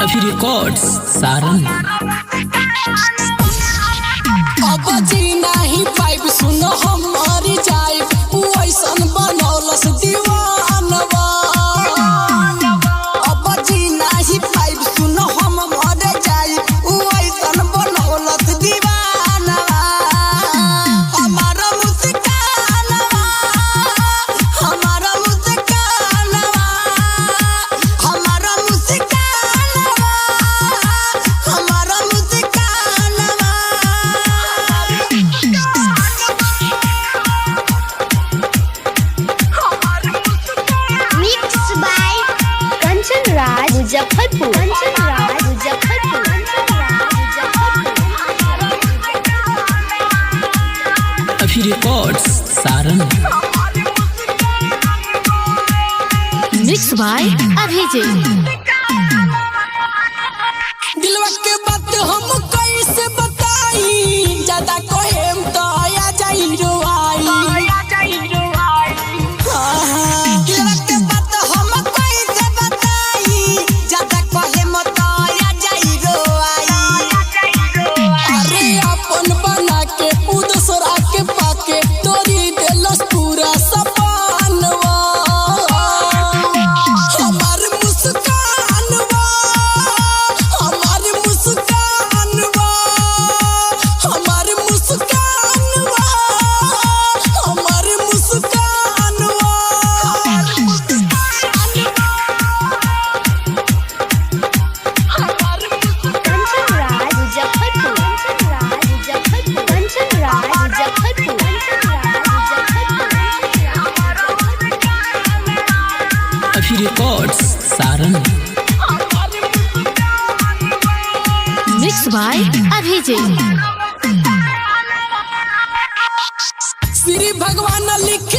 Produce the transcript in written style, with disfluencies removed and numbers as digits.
अभी रिकॉर्ड्स सारन। अब जी नाही पाइब, सुनो हम मर जाइब, उ ऐसन बनौलस दीवानवा। अब जी नाही पाइब, सुनो हम मर जाइब, उ ऐसन बनौलस दीवानवा। हमारा मुस्कानवा, हमारा मुस्कानवा, हमारा मुस्कानवा, हमारा मुस्कानवा। Mix by Kanchan Raj Muzaffarpur, Kanchan Raj Muzaffarpur, Kanchan Raj Muzaffarpur. Abhi records Saran. Mix by Abhijit. दिलवा के बात हम कैसे बताई? ज्यादा कहेम तो आ जाई रोआई। हाँ, हाँ। दिलवा के बात हम कैसे बताई? ज्यादा कहेम तो आ जाई रोआई। अरे अपन बना के उ दूसरा के पाके तोरी देलस पूरा सपनवा। हमार मुस्कानवा, हमार मुस्कानवा, हमार मुस्कानवा, हमार मुस्कानवा। Kanchan Raj Muzaffarpur, Kanchan Raj Muzaffarpur, Kanchan Raj Muzaffarpur, Kanchan Raj Muzaffarpur. Abhi records Saran. Mix by Abhijit. Shri भगवान लिख